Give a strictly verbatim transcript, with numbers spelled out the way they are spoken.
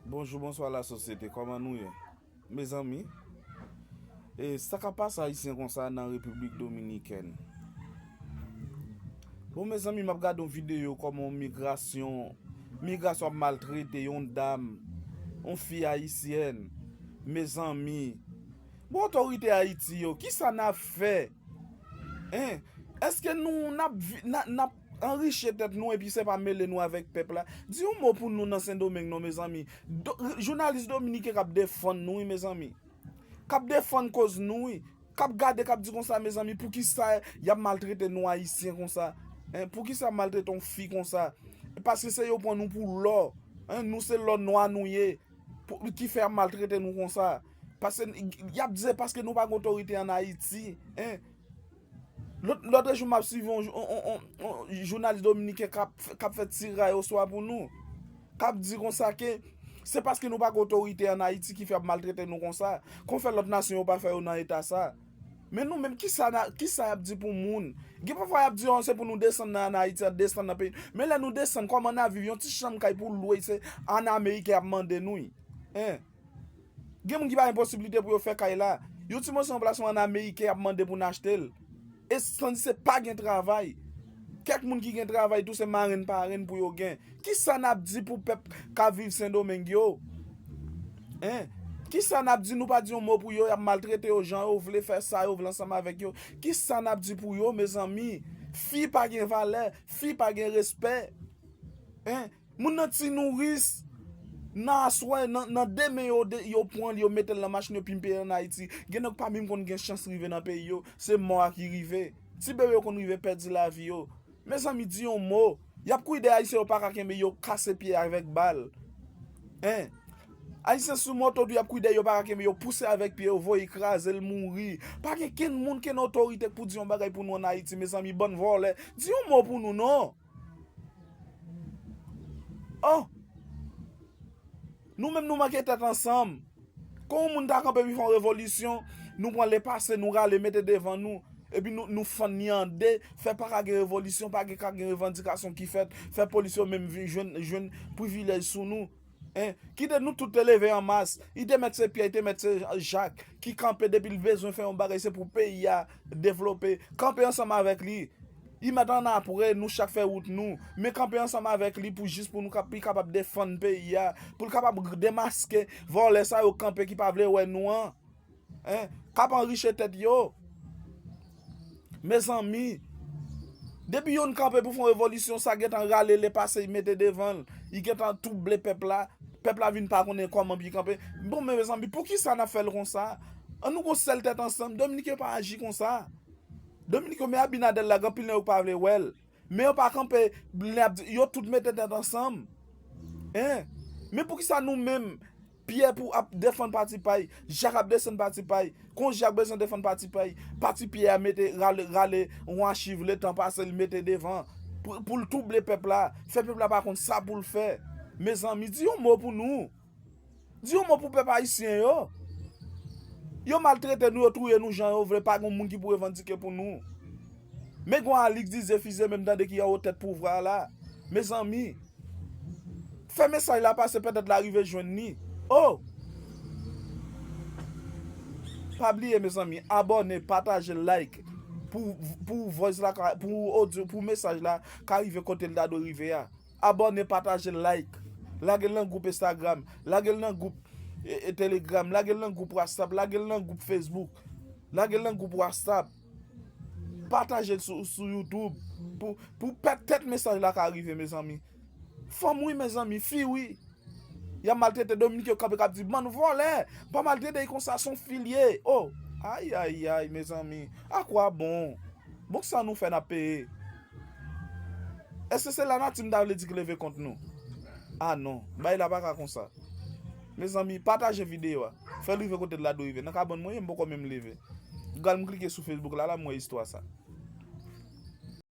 Bonjou, bonswa lasosyete, kòman nou ye? Mezanmi, e sa k ap pase Ayisyen konsa nan Repiblik Dominikèn? Bon, mezanmi, m ap gade yon videyo kòman yon migrasyon, migrasyon ap maltrete yon dam, yon fi ayisyèn. Mezanmi, bon, otorite Ayiti yo, kisa n ap fè? Hein? Èske nou n ap vi- n a- n ap anrichi tèt nou epi se pa mele nou avèk pèp la? Di yon mo pou nou nan Sendomeng non, mezanmi. Do- jounalis dominiken k ap defann nou wi, mezanmi. K ap defann koz nou wi. K ap gade, k ap di konsa, mezanmi, poukisa y ap maltrete nou Ayisyen konsa? Hein? Poukisa y ap maltrete yon fi konsa? Paske se yo pran nou pou lò. Hein? Nou se lò nwa nou ye. Pou- ki fè y ap maltrete nou konsa? Paske y ap di se paske nou pa gen otorite ann Ayiti. Hein? Lòt, lòt jou, m ap swiv yon, yon, yon, yon, yon jounalis dominiken k ap, k ap fè tiray oswa pou nou. K ap di konsa ke se paske nou pa gen otorite ann Ayiti ki fè y ap maltrete nou konsa. Kon fè lòt nasyon yo pa fè yo nan eta sa? Men nou menm, kisa n a- kisa y ap di pou moun? Gen pafwa y ap di, oh, se pou nou desann nan ann Ayiti, desann nan peyi. Men lè nou desann, kòman n a viv? Yon ti chanm kay pou lwe, se ann Ameriken y ap mande nou wi. Hein? Gen moun ki pa gen posiblite pou yo fè kay la. Yon ti moso yon plasman ann Ameriken y ap mande pou n achte l. E tandis se pa gen travay. Kèk moun ki gen travay tou se marenn parenn pou yo gen. Kisa n ap di pou pèp k ap viv Sendomeng yo? Hein? Kisa n ap di? Nou pa di yon mo pou yo, y ap maltrete yo jan yo vle, fè sa yo vle ansanm avèk yo. Kisa n ap di pou yo, mezanmi? Fi pa gen valè, fi pa gen respè. Hein? Moun nan ti nouris, nan aswè, nan, nan demen yo, de- yo pran l, yo mete l nan machin, yo pimpe l ann Ayiti. Gen nèg pa menm konn gen chans rive nan peyi yo, se mò a ki rive. Ti bebe yo konn rive pèdi lavi yo. Mezanmi, di yon mo. Y ap kouri dèyè Ayisyen, yo pa ka kenbe, yo kase pye avèk bal. Hein? Ayisyen sou moto tou, y ap kouri dèyè, yo pa ka kenbe, yo pouse avèk pye, yo voye kraze l mouri. Pa gen kenn moun, kenn otorite k pou di yon bagay pou nou ann Ayiti, mezanmi, bann vòlè. Di yon mo pou nou non. Oh! Nou menm nou manke tèt ansanm. Kon yon moun ta kanpe epi fè yon revolisyon, nou pran lepase, nou rale, mete devan nou. Epi nou, nou fann li an de, fè pa ka gen revolisyon, pa gen ka gen revandikasyon ki fèt, fè polis yo menm vin jwenn, jwenn privilèj sou nou. Hein? Kite nou tout te leve an mas, li te mèt se Pyè, li te mèt se Jak, ki kanpe depi l bezwen fè yon bagay, se pou peyi a devlope. Kanpe ansanm avèk li. Li mèt annapre, nou chak fè wout nou. Men kanpe ansanm avèk li pou jis pou nou kap- li kapab defann peyi a. Pou l kapab demaske vòlè sa yo kanpe ki pa vle wè nou an. Hein? K ap anrichi tèt yo. Mezanmi, depi youn kanpe pou fè yon revolisyon, sa gentan rale lepase, li mete devan l. Li gentan twouble pèp la. Pèp la vin pa konnen kòman pou l kanpe. Bon, men mezanmi, poukisa n ap fè l konsa? An nou gon sèl tèt ansanm. Dominiken pa aji konsa. Dominiken, men Abinader la, gen anpil nan yo pa vle wè l. Men yo pa kanpe, lè ap di- yo tout mete tèt ansanm. Hein? Men poukisa nou menm, Pyè pou ap defann pati pa y, Jak ap desann pati pa y, kon Jak bezwen defann pati pa y, pati Pyè a mete rale, rale yon achiv letan pase, l mete devan pou, pou l twouble pèp la, fè pèp la pa konn sa pou l fè. Mezanmi, di yon mo pou nou. Di yon mo pou pèp ayisyen yo. Yo maltrete nou, yo touye nou jan yo vle, pa gen moun ki pou revandike pou nou. Men gon Alix Didier Fils-Aimé m tande ki anwo tèt pouvwa la. Mezanmi, fè mesaj la pase, petèt l a rive jwenn li. Oh! Pa bliye, mezanmi, abòne, pataje, like, pou, pou voice la ka, pou audio, pou mesaj la ka rive kote l ta dwe rive a. Abòne, pataje, like. Lage l nan gwoup Instagram. Lage l nan gwoup, e, e, Telegram. Lage l nan gwoup WhatsApp. Lage l nan gwoup Facebook. Lage l nan gwoup WhatsApp. Pataje l sou, sou YouTube. Pou, pou petèt mesaj la ka rive, mezanmi. Fanm wi, mezanmi. Fi wi. Y ap maltrete Dominik, yo kanpe k ap di, bann vòlè. Pa maltrete l konsa, se yon fi l ye. Oh. Ay, ay, ay, mezanmi. A kwa bon? Bon, sa nou fè n ap peye? Èske se lanati m ta vle di ki leve kont nou? Ah non, bagay la pa ka konsa. Mezanmi, pataje videyo a. Fè l rive kote l ta dwe rive. Nan kabann mwen ye, m poko menm leve. Gal m klike sou Facebook la, la m wè istwa sa.